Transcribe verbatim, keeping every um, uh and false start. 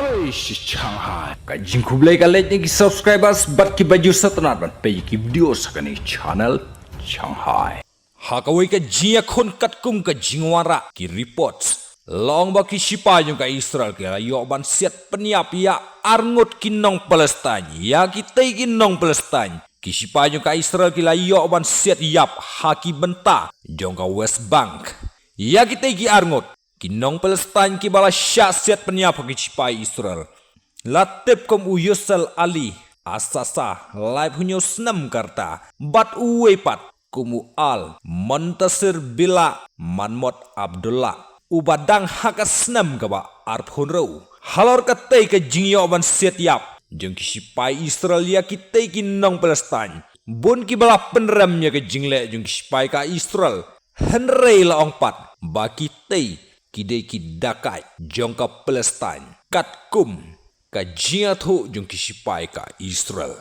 Oi, shi Shanghai. Ka jingkhublei ka leit na ki subscribers bad ki ba ju sngewtynnat ban peit ki video sha kane ka channel Shanghai. Ha kawei ka jingïakhun katkum ka jingwanrah, ki reports la ong ba ki shipai jong ka Israel ki la ïoh ban siat pynïap ïa arngut ki nong Palestine, ïa kitei ki nong Palestine. Ki shipai jong ka Israel ki la ïoh ban siat ïap ha ki bynta jong ka West Bank. Ïa kitei ki arngut ki nong Palestine ki ba la shah siat pynïap ha ki shipai Israel la tip kum u Yusel Ali Asasa, laiphew hynñiew snem ka rta, bad uwei pat kum u Al Montasir Bila Manmot Abdullah, u ba dang ha ka snem kaba arphew hynriew. Halor katei ka jingïoh ban siat ïap jong ki shipai Israel ïa kitei ki nong Palestine, bun ki ba la pynrem ïa ka jingleh jong ki shipai ka Israel. Hynrei la ong pat ba kitei ki dei ki dakaid jong ka Palestine katkum ka jingïathuh jong ki shipai ka Israel.